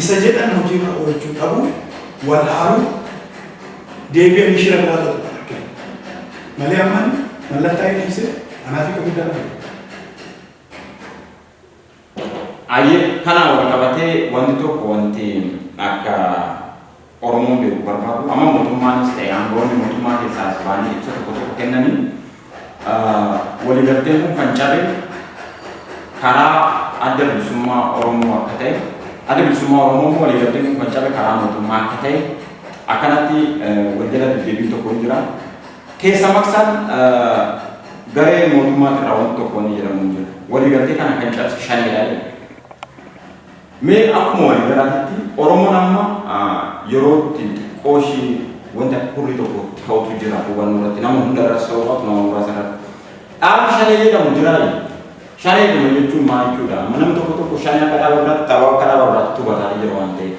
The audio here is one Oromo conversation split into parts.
Isa jedhan hojiirra oolchuu dhabuu, wal haaluu, deebi'anii shira biraa xaxu rakkina. Malee amma ani mallattaa'ee dhiisee anaaf hiika guddaa hin qabu. Ayyee kanaan wal qabatee wanti tokko wanti akka Oromoon beeku barbaadu amma mootummaanis ta'e aangawoonni mootummaa keessaa as ba'anii ibsa tokko tokko kennanii waliigalteen kun kan cabe karaa adda bilisummaa Oromoo akka ta'e adda bilisummaa Oromoo immoo waliigalteen kun kan cabe karaa mootummaa akka ta'e akkanatti wal jala deddeebiin tokko hin jira. Keessa maqsaan garee mootummaatirraa wanti tokko wanni jedhamu hin jiru. Waliigaltee kana kan cabse shaneedha jedhu. Mee akkuma waliigalaatitti Oromoon amma yeroo itti xiqqoo ishii wanti akka hurrii tokko ta'utu jira hubannoo irratti nama hunda irratti ta'uu baatu nama muraasa irratti. Dhaabni shanee jedhamu jiraa? Shanee dhuma jechuun maal jechuudha? Amma namni tokko tokko shanee akka dhaaba biraatti tapha akka dhaaba biraatti hubataa jira waan ta'eef.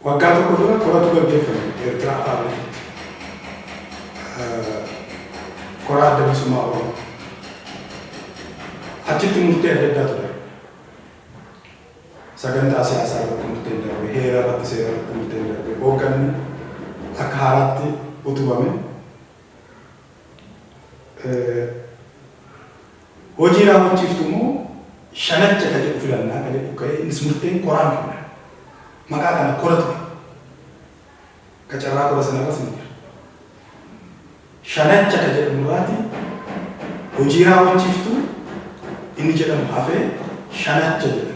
Waggaa tokko dura koratu gaggeeffame Eertiraa Afaarretitti. Kora Adda Bilisummaa Oromoo. Achitti murtee adda addaatu darbe. Sagantaa siyaasaa irratti murteen darbe, heera irratti seera irratti murteen darbe, hoogganni akka haaraatti utubame. Hojii raawwachiiftu immoo shanacha ka jedhu filannaa ka jedhu ka'ee innis murteen koraan kenname. Maqaa kana kora ture. Ka carraa kora sanarras ni jira. Shanacha ka jedhamu irraati hojii raawwachiiftuu inni jedhamu hafee shanacha jedhame.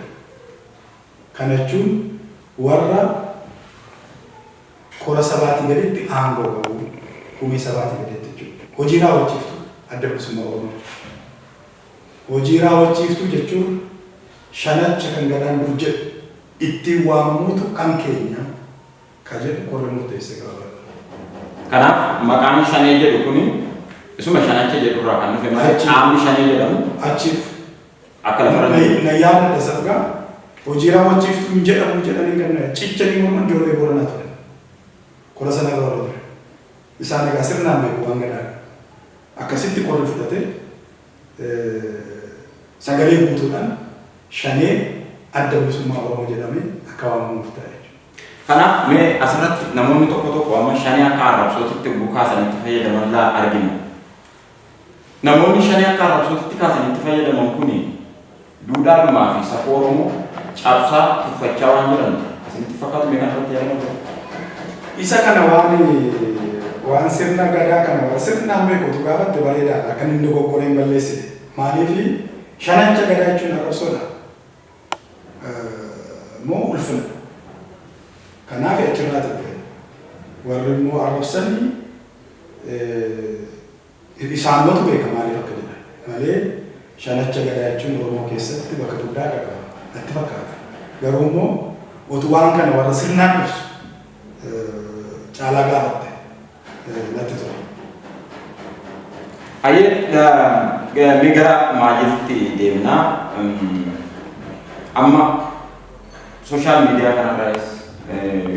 Kana jechuun warra kora sabaatii gaditti aangoo qabu, gumii sabaatii gaditti jechuudha. Hojii raawwachiiftuu Adda Bilisummaa Oromoo jechuudha. Hojii raawwachiiftuu jechuun shanacha kan Gadaan dur jedhu ittiin waamamuutu kan keenya ka jedhu korri murteesse gabaabatti. Kanaaf maqaan shanee jedhu kuni isuma shanacha jedhu irraa kan dhufe malee qaamni shanee jedhamu Achii dhufe. Akka lafarra jiru. Nan yaadadha isa dhugaa. Hojii raawwachiiftuu hin jedhamu jedhanii kan cichanii morman ijoollee Booranaa turan. Kora sana irra warra turan. Isaan egaa sirnaan beeku waan Gadaa kana. Akkasitti korri fudhatee sagalee guutuudhaan Shanee Adda Bilisummaa Oromoo jedhamee akka waamamu murtaa'e jechuudha. Kanaaf mee asirratti namoonni tokko tokko amma Shanee akka arrabsootitti yogguu kaasan itti fayyadaman laa argina. Namoonni Shanee akka arrabsootitti kaasanii itti fayyadaman kuni duudhaadhumaa fi safuu Oromoo cabsaa, tuffachaa waan jiran isinitti hin fakkaatu? Mee kana irratti yaada qabdan? Isa kana waan waan sirna Gadaa kana warra sirnaan beeku utuu gaafatte bareedaadha. Akka inni hin dogoggoree hin balleessine. Maaliif shanacha Gadaa jechuun arrabsoodha moo ulfina? Kanaaf achirraati dhufe. Warri immoo arrabsanii Isaanumatu beeka maaliif akka jedhan. Malee Shanacha Gadaa jechuun Oromoo keessatti bakka guddaa akka qaba natti fakkaata. Garuu immoo otu waan kana warra sirnaan ibsu caalaa gaafatte natti tola. Hayyee mee gara maayyiitti deemna. Amma Social media kanarraayis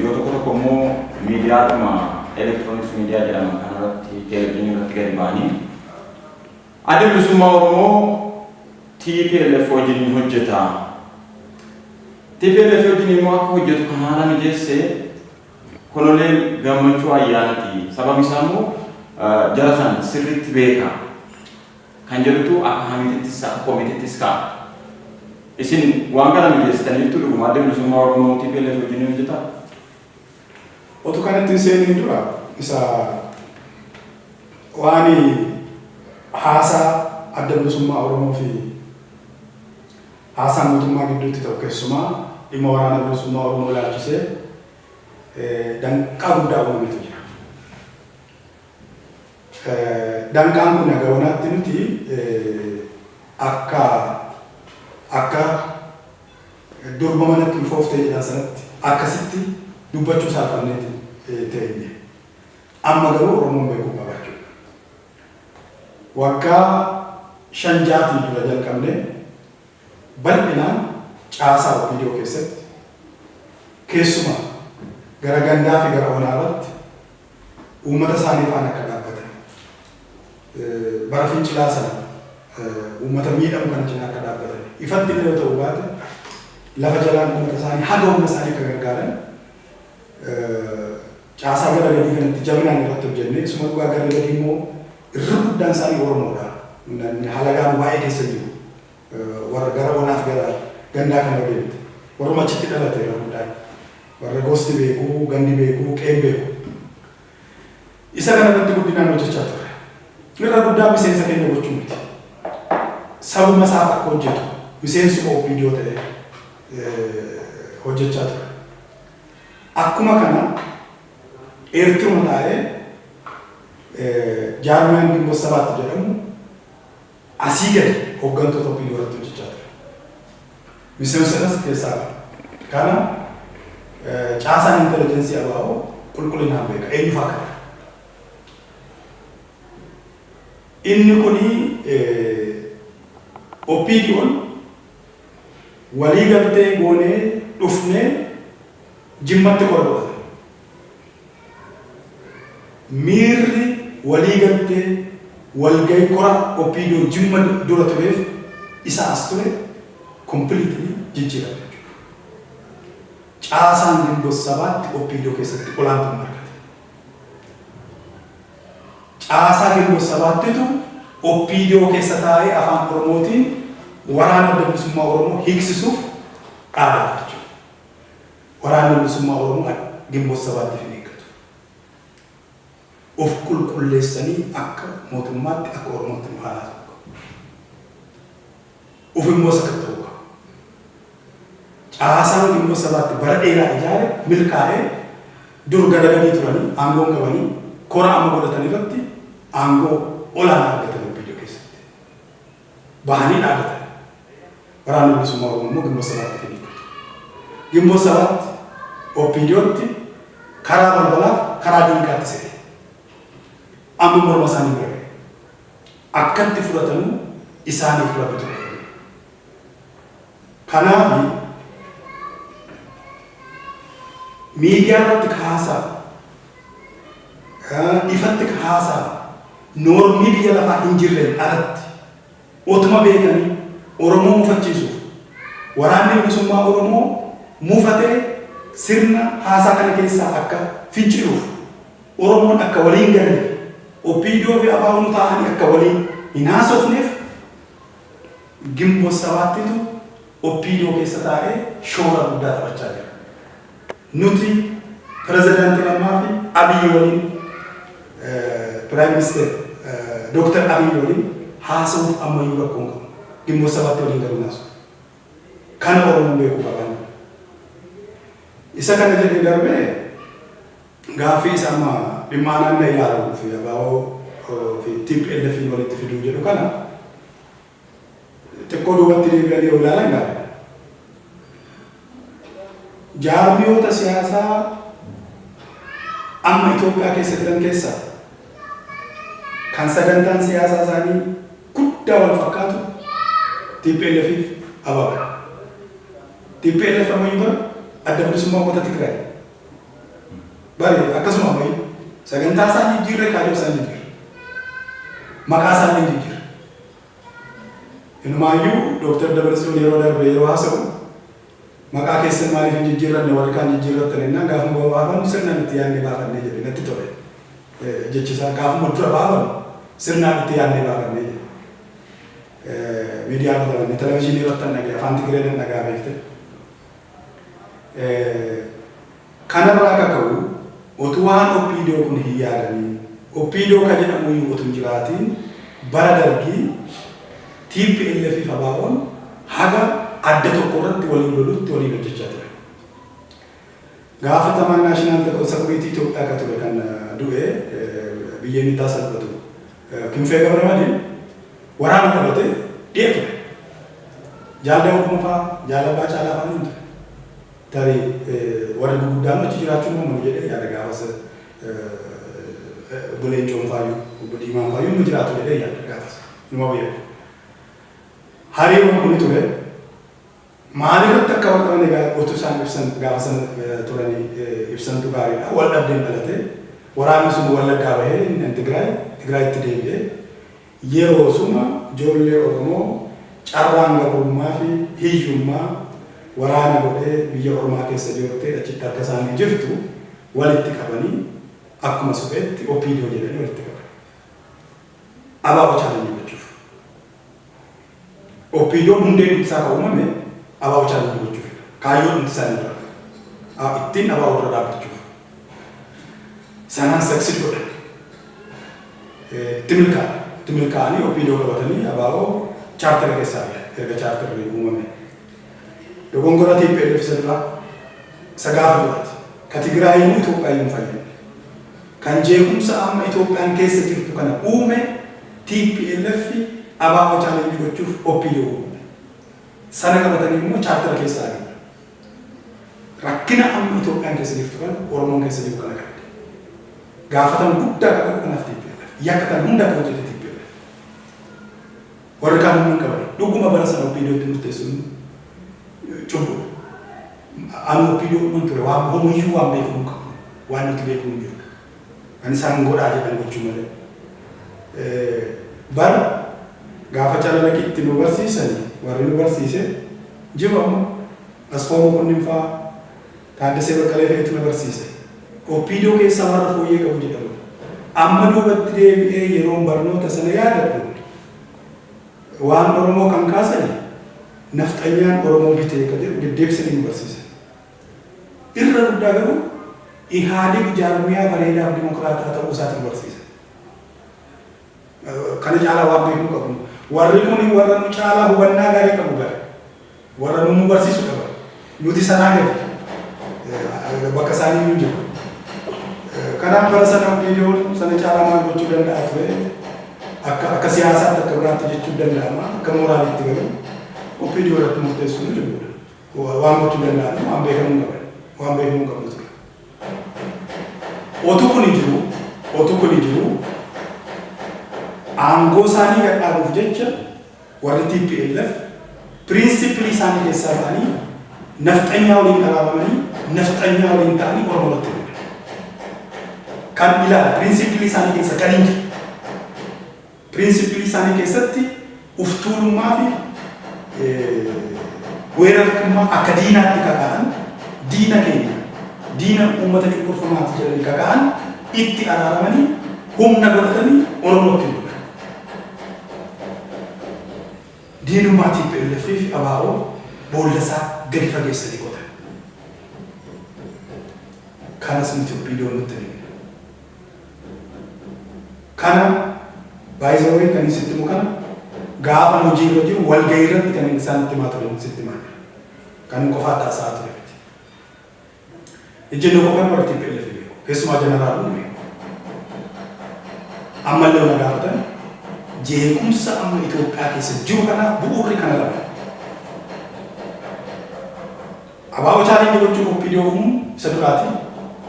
yoo tokko tokko immoo miidiyaadhuma electronics media jedhaman kanarratti televizyinii irratti gadi ba'anii Addi Bilisummaa Oromoo TPLF wajjin ni hojjeta. TPLF wajjin immoo akka hojjetu kan haala mijeesse Koloneel Gammachuu Ayyaanati. Sababni isaa immoo jara san sirriitti beeka. Kan jedhutu akka hamiitittis akka komiitittis ka'a. Isin waan kana mijeessitaniirtuu dhuguma Adda Bilisummaa Oromoo tplf wajjin ni hojjetaa? Otu kanatti hin seeniin dura isa waan haasaa Adda Bilisummaa Oromoo fi haasaa mootummaa gidduutti ta'u keessumaa dhimma Waraana Bilisummaa Oromoo ilaalchisee danqaa guddaa uumametu jira. Danqaan kun haga yoonaatti nuti akka akka durba manatti ulfooftee jedhan sanatti akkasitti dubbachuu saalfanneeti teenye. Amma garuu Oromoon beekuu qaba jechuudha. Waggaa 5 6tiin dura jalqabnee bal'inaan caasaa OPDO keessatti keessumaa gara gandaa fi gara onaa irratti uummata isaanii faana akka dhaabbatan bara fincilaa sana Uummata miidhamu kana cinaa akka dhaabbatan ifatti illee yoo ta'u baate lafa jalaan uummata isaanii haga humna isaanii akka gargaaran caasaa gara gadii kanatti jabinaan irratti hojjenne. Isuma dhugaa gara gadii immoo irra guddaan isaanii Oromoodha. Halagaan baay'ee keessa jiru. Warra gara onaaf gara gandaa kana deemte. Warruma achitti dhalate irra guddaan. Warra gosti beeku, gandi beeku, qe'een beeku. Isa kana irratti guddinaan hojjechaa turre. Irra guddaa miseensa keenya gochuu miti. Sabuma isaaf akka hojjetu miseensuma OPDO ta'e hojjechaa ture. Akkuma kana Eertiruma taa'ee jaarmiyaan Ginbot Sabaatti jedhamu asii gadi hooggantoota OPDO irratti hojjechaa ture. Miseensotas keessaa qaba. Kana caasaan intelligence ABO qulqullinaan beeka. Eenyuuf akka ta'e. Inni kuni OPDOn walii galtee goonee dhufnee Jimmatti kora godhatan. Miirri walii galtee walgahii kora OPDO Jimma dura tureef isa as ture completely jijjiirame jechuudha. Caasaan Ginbot Sabaatti OPDO keessatti olaantummaa argate. Caasaa Ginbot Sabaattitu OPDO keessa taa'ee afaan Oromootiin waraana Adda Bilisummaa Oromoo hiiksisuuf dhaabate jechuudha. Waraanni Bilisummaa Oromoo Ginbot Sabaatti hin eeggatu. Of qulqulleessanii akka mootummaatti, akka Oromootti nu haala ta'uu qabu. Of immoo sakatta'uu qabu. Caasaan Ginbot Sabaatti bara dheeraa ijaare milkaa'ee dur gara gadii turanii aangoon qabanii kora amma godhatan irratti aangoo olaanaa argatan OPDO keessatti. Bahanii dhaabatan. Waraanni Bilisummaa Oromoo immoo Ginbot Sabaatti hin eeggatu. Ginbot Sabaatti OPDOtti karaa balbalaaf karaa diinqaatti se'e. Amma morma isaanii bira ga'e. Akkatti fudhatanuu isaaniif Rabbitu beeka. Kanaaf miidiyaa irratti kaasaa, ifatti kaasaa, noormii biyya lafaa hin jirreen alatti otuma beekanii Oromoo mufachiisuuf, waraanni bilisummaa Oromoo mufatee sirna haasaa kana keessaa akka finciluuf, Oromoon akka waliin galleef, OPDO fi ABOn taa'anii akka waliin hin haasofneef Ginbot Sabaattitu OPDO keessa taa'ee shoora guddaa taphachaa jira. Nuti Pirezidaanti Lammaa fi Abiyyi waliin, Prime Minister Dr. Abiyyi waliin haasa'uuf ammayyuu rakkoo hin qabu. Ginbot Sabaatti waliin garuu hin haasa'u. Kana Oromoon beekuu qaba. Isa kana jedhee darbee gaaffii isa amma dhimma anaan na ilaalu fi ABO fi TPLF walitti fiduu jedhu kana xiqqoo duubatti deebi'anii yoo ilaalan gaariidha. Jaarmiyoota siyaasaa amma Itoophiyaa keessa jiran keessaa kan sagantaan siyaasaa isaanii guddaa wal fakkaatu TPLF fi ABO. TPLF ammayyuu bara Adda Bilisummaa Uummata Tigraay. Bari akkasuma ammayyuu sagantaa isaan jijjiirre, kaayyoo isaan jijjiirre. Maqaa isaan hin jijjiirre. Inumaayyuu Dooktar Dabratsiyoon yeroo darbe yeroo haasa'u, maqaa keessan maaliif hin jijjiirranne, warri kaan jijjiirrattan jennaan, gaafuma baafannu sirnaan itti yaadnee baafannee jedhe. Natti tole. Jechi isaa, gaafuma dura baafannu sirnaan itti yaadnee baafannee jedhe. Miidiyaa irratti, televizyiinii irratti nan dhagaye, afaan Tigiree nan dhagaa beekte. Kanarraa akka ka'u otuu waan OPDO kun hin yaadamiin, OPDO kan jedhamu iyyuu otuu hin jiraatiin, bara Dargii TPLF fi ABO'n haga adda tokko irratti waliin lolutti waliin hojjechaa ture. Gaafatamaan National Security Itoophiyaa akka ture kan du'e biyyeen ittaa salphatu Kinfee Gabramadiin waraana qabatee dhiya ture. Jaal Daawud Mufaa, Jaal Abbaa Caalaa fa'aa ni ture. Tarii warri guguddaan achi jiraachuu malu jedhee yaada, gaafas obbo Leencoon faayyuu, obbo Diimaan faayyuu nu jiraatu jedhee yaada, gaafas numa beeku. Hariiroon kuni ture. Maalirratti akka wal dhaban egaa utuu isaan ibsan gaafa sana turanii ibsantu gaariidha. Wal dhabdeen dhalate. Waraanni sun Wallaggaa bahee inni Tigraay Tigraayitti deebi'ee. Yeroo suma ijoollee Oromoo carraan gabrummaa fi hiyyummaa waraana godhee biyya ormaa keessa joortee achitti harka isaanii jirtu walitti qabanii akkuma supheetti OPDO jedhanii walitti qaban. ABO challenge gochuuf. OPDOn hundeen isaa kan uumame ABO challenge gochuuf. Kaayyoon hundi isaanii dura. Ittiin ABO dura dhaabbachuuf. Sanaan succeed godhan. Itti milkaa'an. Itti milkaa'anii OPDO qabatanii ABO chaartara keessaa ba'e erga chaartarri uumame. Dogongora TPLF isa duraa isa gaafa duraati. Ka Tigraayiyyuu Itoophiyaayyuu hin fayyadne. Kan jeequmsa amma Itoophiyaan keessa jirtu kana uume TPLF ABO challenge gochuuf OPDO uume. Sana qabatanii immoo chaartara keessaa ari'an. Rakkina amma Itoophiyaan keessa jirtu kana, Oromoon keessa jiru kana qabde. Gaafatama guddaa kan qabu kanaaf TPLF. Yakka kana hunda kan hojjete TPLF. Warri kaan humna hin qaban. Dhuguma bara sana OPDOtti murteessuun cubbudha. Ani OPDO dhuman ture, waan homuyyuu waan beeku hin qabu. Waan nuti beeku hin jiru. Kan isaan godhaa jedhan gochuu malee. Bara gaafa calalaqitti nu barsiisan, warri nu barsiise jiru amma Asfaaw Mokonnin fa'aa, Taaddasee Baqqalee fa'itu na barsiise. OPDO keessaa warra fooyyee qabu jedhamu. Amma duubatti deebi'ee yeroon barnoota sana yaadadhu, waan Oromoo kan kaasani nafxanyaan Oromoo bitee ka jedhu deddeebisanii nu barsiisan. Irra guddaa garuu Ihaadig jaarmiyaa bareedaaf dimokiraataa ta'uu isaati nu barsiisan. Kana caalaa waan beeknu qabnu. Warri kun warra nu caalaa hubannaa gaarii qabu bara. Warra nu barsiisu qaba. Nuti sanaa gadi. Bakka isaanii hin jiru. Kanaaf bara sana OPDOn sana caalaa maal gochuu danda'a ture? Akka siyaasaatti akka biraatti jechuu danda'ama. Akka mooraaliitti garuu OPDO irratti murteessuun jechuudha. Waan gochuu danda'an waan beekamuu qaban. Waan beekamuu qabdu ture. Otuu kuni jiru aangoo isaanii gadhaabuuf jecha warri TPLF principle isaanii keessaa ba'anii nafxanyaa waliin araaramanii, nafxanyaa waliin ta'anii Oromoo irratti duulan. Kan ilaala principle isaanii keessa kan hin jiru. Principle isaanii keessatti uftuulummaa fi weerartummaa akka diinaatti kaka'an, diina keenya, diina uummata cunqurfamaati jedhanii kaka'an, itti araaramanii humna godhatanii Oromootti duulan. Diinummaa TPLF fi ABO boolla isaa gadi fageessanii qotan. Kanas nuti OPDO nutti himne. Kana by the way kan sitti himu, kana gaafa hojii irra jiru walgahii irratti kan isaan itti himaa ture sitti himaa jira. Kan hin qofaa taasisaa ture miti. Ejjennoo koo kana warri TPLF beeku. Keessumaa jeneraalonni beeku. Ammallee na gaafatan, jeequmsa amma Itoophiyaa keessa jiru kanaaf bu'uurri kana lama. ABO challenge gochuuf OPDO uumuun isa duraati.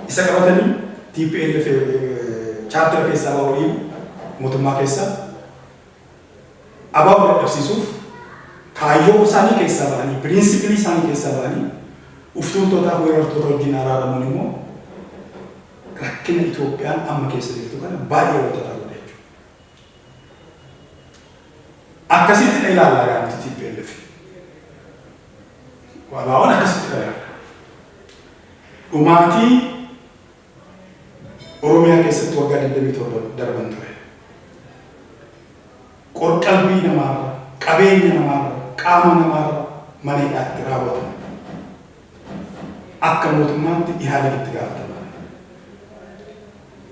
Isa qabatanii TPLF chaartara keessaa ABO dhiibu, mootummaa keessaa ABO dadhabsiisuuf kaayyoo isaanii keessaa ba'anii, principle isaanii keessaa ba'anii uftuultootaaf weerartoota wajjin araaramuun immoo rakkina Itoophiyaan amma keessa jirtu kana baay'ee walxaxaa godha jechuudha. Akkasitti dha ilaallaa gaa nuti TPLF. ABOn akkasitti dha ilaalla. Dhumaatii Oromiyaa keessatti waggaa 27 darban ture. Qorqalbii namaarra, qabeenya namaarra, qaama namaarra mana hidhaatti raawwatame. Akka mootummaatti Ihaadig itti gaafatamaadha.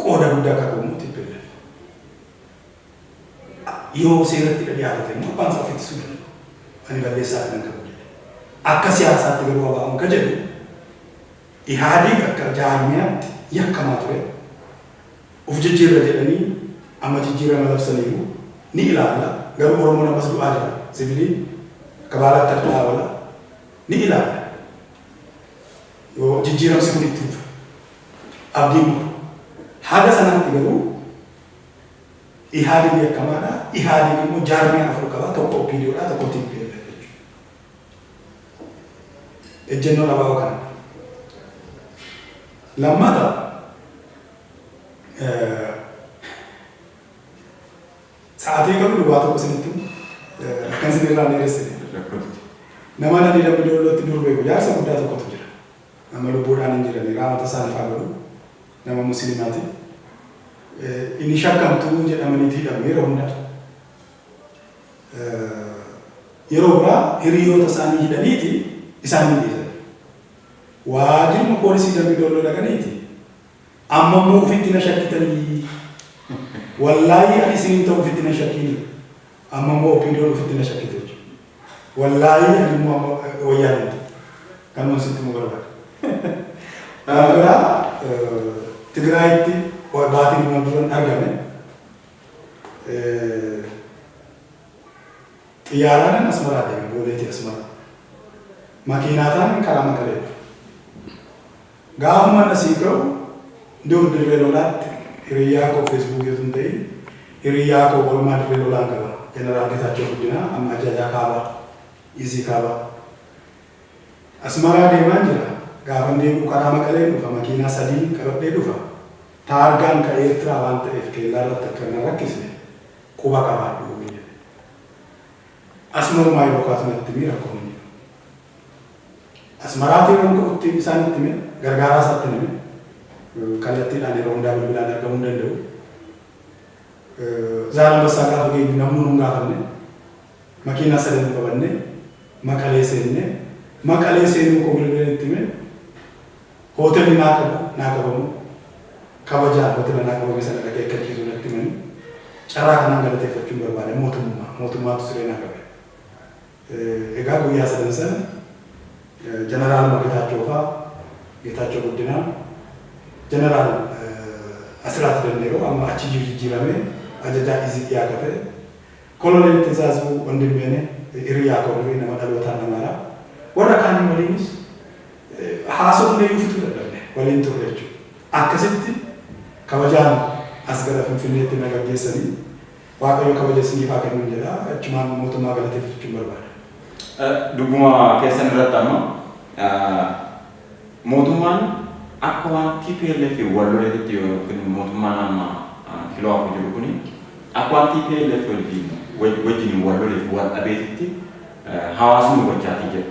Qooda guddaa akka qabu immoo TPLF. Yoo seeratti dhiyaate immoo abbaan isaa of ittisuu danda'u. Ani balleessaa kanan qabu jedhe. Akka siyaasaatti garuu ABOn ka jedhu Ihaadig akka jaarmiyaatti yakkamaa ture. Uf jijjiirra jedhanii amma jijjiirama labsaniiru, ni ilaalla, garuu Oromoon ammas du'aa jira, siviliin akka baalaatti harca'aa oola, ni ilaalla. Yoo jijjiiramsi kun itti fufe abdiin muru. Haga sanaatti garuu Ihaadig yakkamaadha. Ihaadig immoo jaarmiyaa afur qaba. Tokko OPDOdha, tokko TPLF jechuudha. Ejjennoon ABO kana. Lammata, Sa'aatii qabu duwwaa tokko isinitti akkan isin irraa dheeressine. Nama nani Dambi Doollootti dur beeku jaarsa guddaa tokkotu jira. Nama lubbuudhaan hin jirani raamata isaaniif haa godhu. Nama musliimaati. Inni shakkamtuu jedhamaniiti hidhamu yeroo hunda. Yeroo biraa hiriyoota isaanii hidhaniiti isaan hin dhiisan. Waajjiruma poolisii Dambi Doolloo dhaqaniiti amma immoo ofitti na shakkitanii, wallaahi ani isiniin ta'u ofitti na shakkiini, amma immoo OPDOn ofitti na shakkite jechuudha. Wallaahi ani immoo amma wayyaa hin ta'u. Kanuma sitti immoo barbaada. Kan biraa Tigraayitti baatii 2 duran argame. Xiyyaaraanan Asmaraa deeme, Booleetii Asmaraa. Makiinaataan karaa Maqalee dhufe. Gaafuman asii ka'u dur Dirree Lolaatti hiriyyaa koo Feesbuukii utuu hin ta'in hiriyyaa koo oolmaa Dirree Lolaan qaba. Jeneraal Getaachoo Guddinaa amma ajajaa Kaabaa, Izii Kaabaa. Asmaraa deemaan jira. Gaafan deebi'u karaa Maqaleen dhufa. Makiinaa sadiin qabadhee dhufa. Taargaan ka Eertiraa waan ta'eef keellaa irratti akka na rakkisne quba qabaadhu jedhe. Asmarumaa yeroo kaatu natti himi rakkoon hin jiru. Asmaraatii yeroon ka'utti isaanitti hime, gargaaraa isaatti hime. Kallattiidhaan yeroo hundaa bilbilaan argamuu hin danda'u. Zaalambassaa gaafa geenyu namnuu nun gaafanne. Makiinaa sadanuu qabanne Maqalee seenne. Maqalee seenuu koo bilbileen itti hime. Hootelli naa qabu naa qabamu. Kabajaan hootela naa qabame sana dhaqee akka ciisu natti himani. Carraa kanaan galateeffachuun barbaada mootummaa. Mootummaatu siree naa qabe. Egaa guyyaa sadan sana Janaraaluma Getaachoo faa, Getaachoo Guddinaa, Janaraal Asiraat Dandeeroo amma achiyyuu jijjiiramee ajajaa Izii dhiyaa akka ta'e, Koloneel Tizaazuu Wandimmeene hiriyaa koo durii nama dhalootaan Amaaraa, warra kaanii waliinis haasofneeyyuu fixuu dadhabne waliin turre jechuudha. Akkasitti kabajaan as gara Finfinneetti na gaggeessanii Waaqayyo kabaja isiniif haa kennun jedha. Achumaan mootummaa galateeffachuun barbaada. Dubbuma keessan irratti amma mootummaan akka waan TPLF wal loleetitti yookiin mootummaan amma kiloo 4 jiru kuni akka waan TPLF wajjin wal loleef wal dhabeetitti hawaasni hubachaatii jira.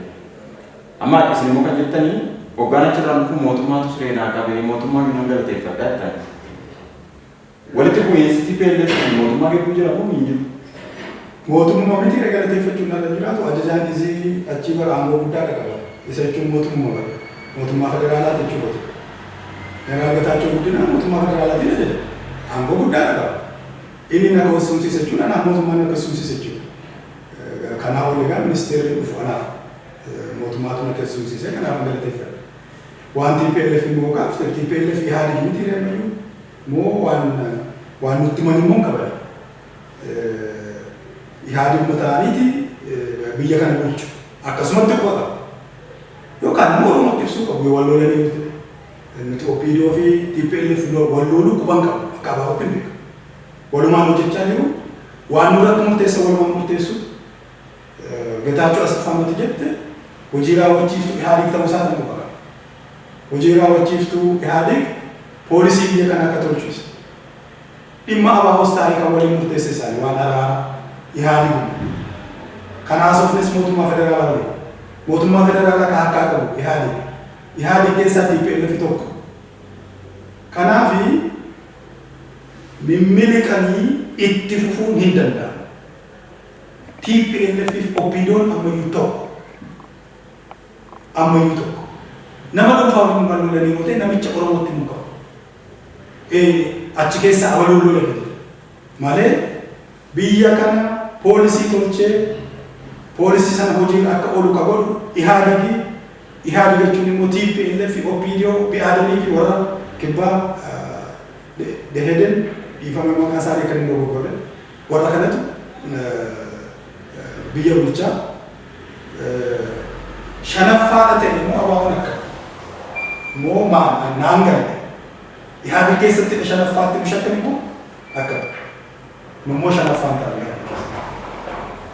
Amma isin immoo kan jettanii hoggaan achirraan dhufu mootummaatu siree naa qabee mootummaa nan galateeffadha jettan. Walitti bu'iinsi tplf fi mootummaa gidduu jira moo hin jiru? Mootummuma miti ree galateeffachuun narra jiraatu ajajaan izii achii bara aangoo guddaa dha qaba. Isa jechuun mootummuma bara. Mootummaa federaalaati jechuu kooti. Jeneraal Getaachoo Guddinaa mootummaa federaalaatiin ajaja. Aangoo guddaa dha qaba. Inni na keessumsiise jechuun anaaf mootummaan na keessumsiise jechuudha. Kanaa ol egaa ministeerri dhufu anaaf mootummaatu na keessumsiise kanaaf galateeffadha. Waan tplf immoo gaafte tplf Ihaadig miti ree ammayyuu? Moo waan waan nutti himan immoo hin qaban. Ihaadiguma ta'aniiti biyya kana bulchu. Akkasumatti quba qabu. Yookaan immoo Oromootti ibsuu qabu yoo wal lolanii yoo ta'e. Nuti OPDO fi tplf wal loluu quba hin qabnu. Akka ABOtti hin beeku. Walumaan hojjechaa jiru. Waan nurratti murteessan walumaan murteessu. Getaachoo Asaffaa mati jette hojii raawwachiiftuu Ihaadig ta'uu isaatiin quba qaba. Hojii raawwachiiftuu Ihaadig poolisii biyya kanaa akka tolchu isa. Dhimma ABOs taa'ee kan waliin murteesse isaani waan araaraa Ihaadiguma. Kan haasofnes mootummaa federaalaa waliin. Mootummaa federaalaa ka harkaa qabu Ihaadig. Ihaadig keessaa tplf tokko. Kanaafi mimmiliqanii itti fufuun hin danda'amu. Tplf fi OPDOn ammayyuu tokko. Ammayyuu tokko. Nama dhuunfaa waliin wal lolanii yoo ta'e namicha Oromootti himuu qabu. Achi keessaa abaluun lola kan jedhu. Malee biyya kana poolisii tolchee poolisii sana hojiirra akka oolu ka godhu Ihaadigi. Ihaadig jechuun immoo tplf, OPDO, Bi'aadenii fi warra kibbaa Deheden dhiifama maqaa isaanii akka hin dogoggorre. Warra kanatu biyya bulchaa. Shanaffaadha ta'e immoo ABOn akka moo maal naan galle. Ihaadig keessatti shanaffaatti nu shakkan immoo akka nu immoo shanaffaan ta'an Ihaadig keessatti.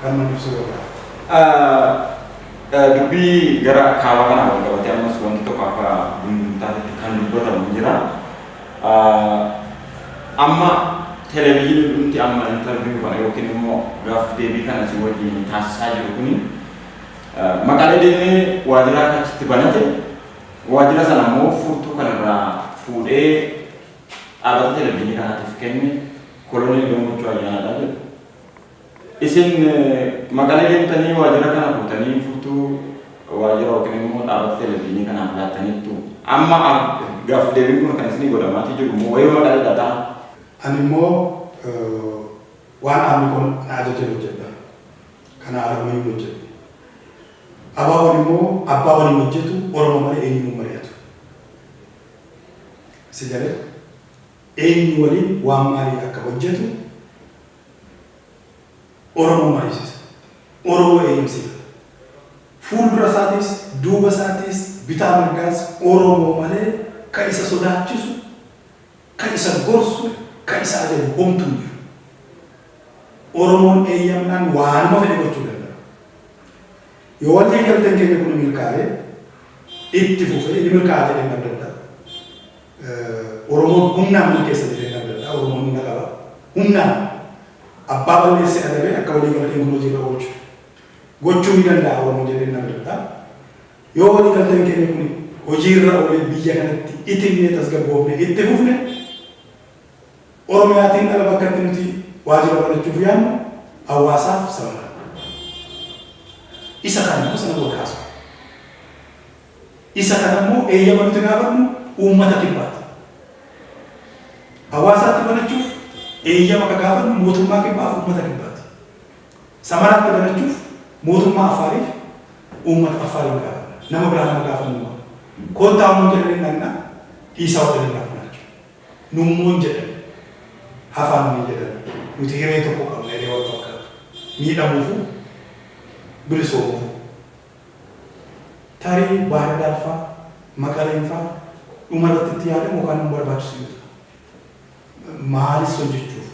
Kan nu ibsuu barbaada. Dubbii gara kaabaa kanaan wal qabatee ammas wanti tokko akka gundumtaatitti kan dubbatamu jira. Amma Televezyiiniin dhumti amma interview kana yookiin immoo gaaf deebii kana si wajjin taasisaa jiru kuni Maqalee deemee waajjira akka achitti banate, waajjira sana immoo furtuu kanarraa fuudhee dhaabbata televezyiinii kanaatiif kenne Koloneel Gammachuu Ayyaanaadha jedhu. Isin Maqalee deemtanii waajjira kana fuutanii furtuu waajjira yookiin immoo dhaabbata televezyiinii kanaaf laattaniittu. Amma gaaf deebiin kun kan isinii godhamaatii jiru immoo wayii Maqaleedha ta'a. Ani immoo waan dhaabni kun na ajajen hojjedha. Kana Alamayyuun hojjedhe. ABOn immoo abbaa waliin hojjetu, Oromoo malee eenyuun hin mari'atu. Si galee? Eenyu waliin waan maalii akka hojjetu Oromoo mariisisa. Oromoo eeyyamsiifata. Fuuldura isaatis, duuba isaatis, bitaa mirgaas Oromoo malee ka isa sodaachisu, ka isa gorsu, ka isa ajaju homtuu hin jiru. Oromoon eeyyamnaan waanuma fedhe gochuu danda'a. Yoo walii galteen keenya kun milkaa'e, itti fufee ni milkaa'a jedheen abdadha. Oromoon humnaan milkeessa jedheen abdadha. Oromoon humna qaba. Humnaan abbaa balleesse adabee akka walii galteen kun hojiirra oolchu gochuu ni danda'a Oromoon jedheen abdadha. Yoo walii galteen keenya kun hojiirra oolee biyya kanatti itinnee tasgabboofne itti fufne, Oromiyaatiin ala bakka itti nuti waajjira banachuuf yaadnu Hawaasaaf Samara. Isa kana immoo sana booda haasofna. Isa kana immoo eeyyama nuti gaafannu uummata Kibbaati. Hawaasaatti banachuuf eeyyama ka gaafannu mootummaa Kibbaaf uummata Kibbaati. Samaraatti banachuuf mootummaa Affaariif uummata Affaariin gaafanna. Nama biraa nama gaafannu hin qabnu. Koottaa nuun jedhanii dhaqna, dhiisaa jedhanii dhaqna jechuudha. Nummoo hin jedhan. Hafaa nuun hin jedhan. Nuti hiree tokko qabna, hiree wal fakkaatu. Miidhamuufuu, bilisoomuufuu. Tarii Baahir Daar faa, Maqaleen faa dhuma irratti itti yaadamu yookaan nu barbaachisu yoo ta'a. Maalis hojjechuuf?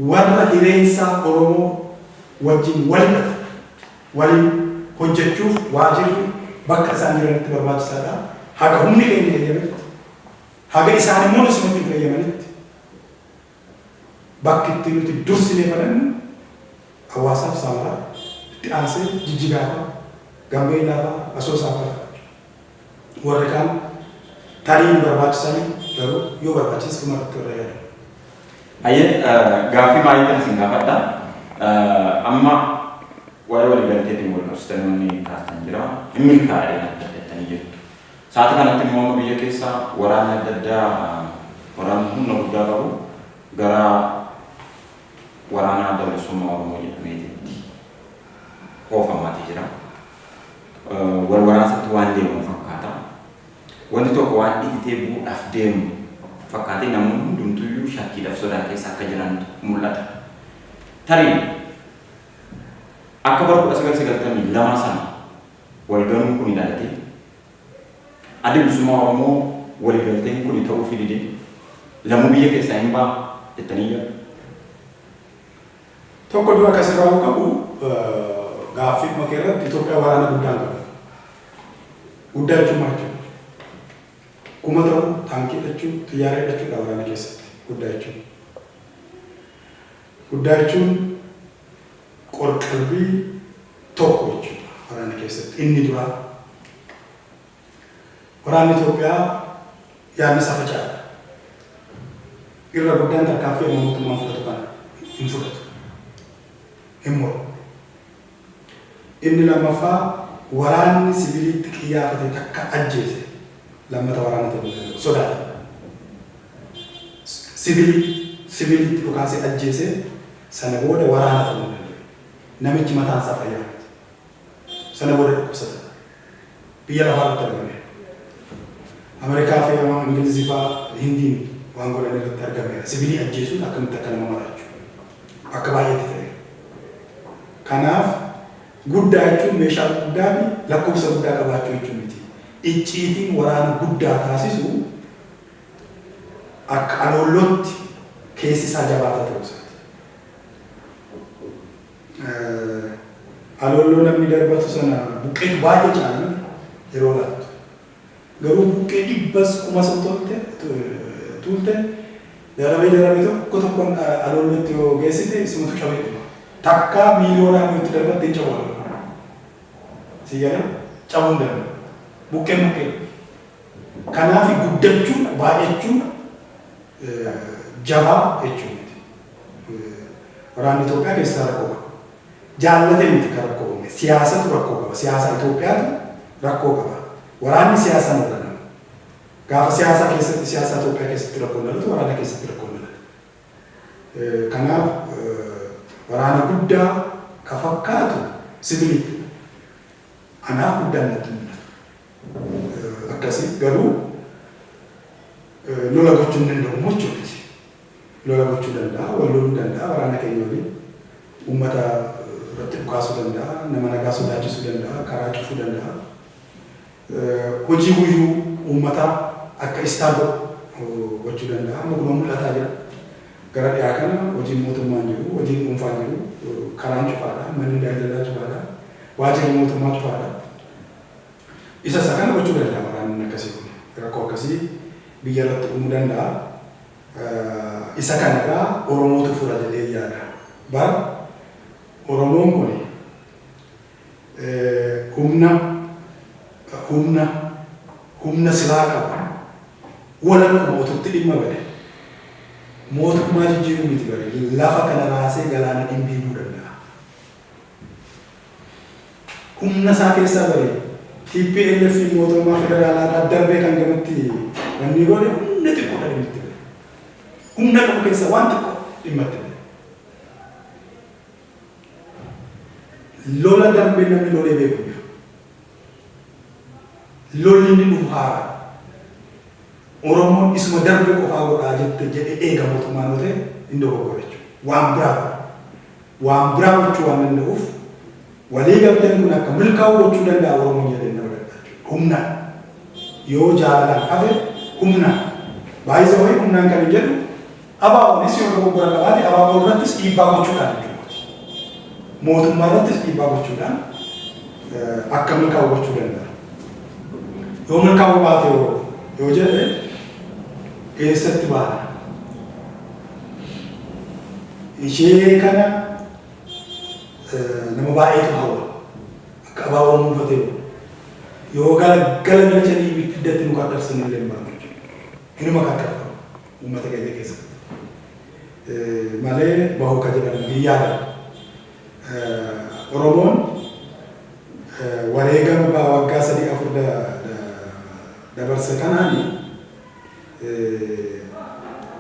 Warra hireensaa Oromoo wajjin wal hidhatu waliin hojjechuuf waajirri bakka isaan jiranitti barbaachisaadha. Haga humni keenya eeyyametti, haga isaan immoo nu simachuuf eeyyamanitti bakki itti nuti dursinee banannu Hawaasaaf Samaraa, itti aansee Jijjigaa faa, Gambeellaa faa, Asoosaa faa ta'a jechuudha. Warri kaan tarii nu barbaachisanii, garuu yoo barbaachises dhuma irratti warra yaadamu. Hayyee, gaaffii baay'eetan isin gaafadha. Amma waa'ee waliigalteetiin wal qabsiisanii wanni kaastan jira. Hin milkaa'e natti jettanii jirtu. Sa'aatii kanatti immoo amma biyya keessa waraanni adda addaa, waraanni humna guddaa qabu gara waraana Adda Bilisummaa Oromoo jedhameetitti oofamaatii jira. Wal waraansatti waan deemamu fakkaata. Wanti tokko waan ititee bu'uudhaaf deemu fakkaatee namoonni hundumtuyyuu shakkiidhaaf sodaa keessa akka jirantu mul'ata. Tarii akka bara 1992 sana wal ganuun kun dhalatee Addi Bilisummaa Oromoo waliigalteen kuni ta'uufii didee lamuu biyya keessaa hin ba'a jettanii yaaddu? Tokko dura akka sirraa'uu qabu, gaaffiidhuma kee irratti, Itoophiyaa waraana guddaa hin qabdu. Guddaa jechuun maal jechuudha? 1000 ta'uu, taankii hidhachuu, xiyyaara hidhachuudha waraana keessatti guddaa jechuun. Guddaa jechuun qorqalbii tokko jechuudha waraana keessatti inni duraa. Waraanni Itoophiyaa yaadni isaa faca'aadha. Irra guddaan tarkaanfii amma mootummaan fudhatu kana hin fudhatu. Hin mormu. Inni lammaffaa, waraanni siviiliitti qiyyaafate takka ajjeese lammata waraana ta'uu hin danda'u. Sodaata. Siviilii siviiliitti dhukaasee ajjeese sana booda waraana ta'uu hin danda'u. Namichi mataan isaa fayyaa miti. Sana booda dhukkubsata. Biyya lafaa irratti argameera. Ameerikaa fi Ingilizii fa'aa, Hindiin waan godhan irratti argameera. Sivilii ajjeesuun akkamitti akka nama maraachu. Bakka baay'eetti ta'eera. Kanaaf guddaa jechuun meeshaa guddaa fi lakkoofsa guddaa qabaachuu jechuu miti. Icciitiin waraana guddaa taasisu akka aloollootti keessi isaa jabaataa ta'uu isaati. Aloolloo namni darbatu sana buqqeetu baay'ee caala miti yeroo laattu. Garuu buqqee dhibbas kumas tuulte, Darabee darabee tokko tokkoon aloollotti yoo geessite isumatu cabee dhuma. Takkaa miiliyoonaan yoo itti darbatte hin cabu aloolloon. Si galee cabuu hin danda'u. Buqqeen buqqee. Kanaaf guddachuun baay'achuun jabaa jechuu miti. Waraanni Itoophiyaa keessaa rakkoo qaba. Jaallatee miti kan rakkoo uume. Siyaasatu rakkoo qaba. Siyaasa Itoophiyaatu rakkoo qaba. Waraanni siyaasaan hoogganama. Gaafa siyaasaa keessatti siyaasa Itoophiyaa keessatti rakkoon dhalatu waraana keessatti rakkoon dhalata. Kanaaf waraana guddaa ka fakkaatu sivilii anaaf guddaan natti mul'atu. Akkasii garuu lola gochuu hin danda'u immoo jechuu miti. Lola gochuu danda'a, wal loluu danda'a waraana keenya waliin uummata irratti dhukaasuu danda'a, nama nagaa sodaachisuu danda'a, karaa cufuu danda'a. Hojii guyyuu uummataa akka istaa godhu gochuu danda'a. Amma kunoo mul'ataa jira. Gara dhiyaa kana hojiin mootummaa hin jiru, hojiin dhuunfaa hin jiru, karaan cufaadha, manni daldalaa cufaadha, waajjirri mootummaa cufaadha. Isa isa kana gochuu danda'a waraanni akkasii kun. Rakkoo akkasii biyya irratti uumuu danda'a. Isa kana egaa Oromootu fura jedhee yaada. Bar Oromoon kun humna humna humna silaa qabu walakkuma ututti dhimma bade mootummaa jijjiiruu miti bare lafa kana raasee galaana dhimbiibuu danda'a. Humna isaa keessaa bare TPLF mootummaa federaalaa irraa darbee kan gamatti wanni godhe humna xiqqoodha dhimma itti bade. Humna qabu keessaa waan xiqqoo dhimma itti bade. Lola darbee namni lolee beeku hin jiru. Lolli inni dhufu haaraa. Oromoon isuma darbe qofaa godhaa jette jedhee eega mootummaan yoo ta'e hin dogoggora jechuudha. Waan biraa godha. Waan biraa gochuu waan danda'uuf walii galteen kun akka milkaa'u gochuu danda'a Oromoon jedhee nama danda'a jechuudha. Humnaan. Yoo jaalalaan hafe humnaan. Baay'isa wayii humnaan kan hin jedhu ABOnis yoo dogoggora qabaate ABO irrattis dhiibbaa gochuudhaan jechuudha. Mootummaa irrattis dhiibbaa gochuudhaan akka milkaa'u gochuu danda'a. Yoo milkaa'uu baate yoo jedhe eessatti baana? Ishee kana nama baay'eetu hawwa. Akka ABOn muufatee yoo gala galchanii ibiddatti nu qarqarsan illee hin baanu jechuudha. Inuma qarqarfamu. Uummata keenya keessatti malee bahu ka jedhamu hin yaadamu. Oromoon wareegama waggaa sadii afur dabarse kanaan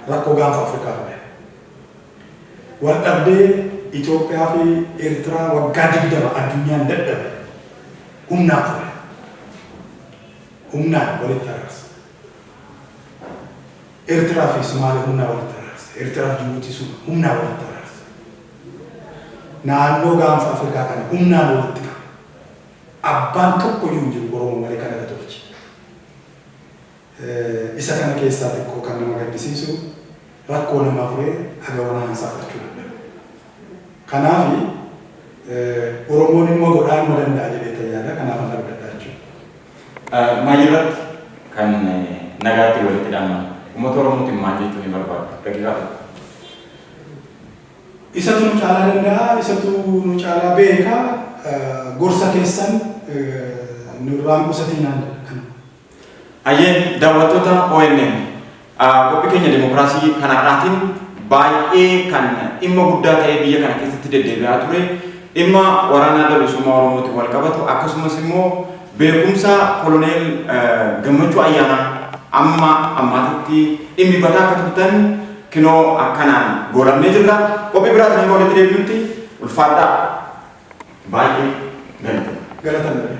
rakkoo gaanfa Afrikaa fide. Wal dhabdee Itoophiyaa fi Eertiraa waggaa 20 addunyaan dadhabe humnaan fure. Humnaan walitti araarse. Eertiraa fi Sumaalee humnaa walitti araarse. Eertiraa fi Jibuutii sun humnaa walitti araarse. Naannoo gaanfa Afrikaa kana humnaan walitti qabe. Abbaan tokko iyyuu hin jiru Oromoo malee kana tolche. Isa kana keessaa xiqqoo kan nama gaddisiisu rakkoo namaa furee haga wanaansaa fudhachuu dadhabe. Kanaaf Oromoon inuma godhaa inuma danda'a jedhee tayyaada. Kanaaf an abdadha jechuudha. Maayirratti kan nagaatti walitti dhaaman uummata Oromootiin maal jechuu ni barbaaddu? Daqiiqaa tokko. Isatu nu caalaa danda'a, isatu nu caalaa beeka, gorsa keessan nurraan qusatinaan jedha kana. Ayyee daawwattoota ONN qophii keenya dimokiraasii kan har'aatiin baay'ee kan dhimma guddaa ta'ee biyya kana keessatti deddeebi'aa ture dhimma waraana adda bilisummaa Oromootiin wal qabatu akkasumas immoo beekumsa koloneel Gammachuu Ayyaanaa amma ammaatitti dhimmi bataa akka turtan kinoo akkanaan goolabnee jirra. Qophii biraatiin hanga walitti deebinutti ulfaadhaa baay'ee galatoomaa. Galata malee.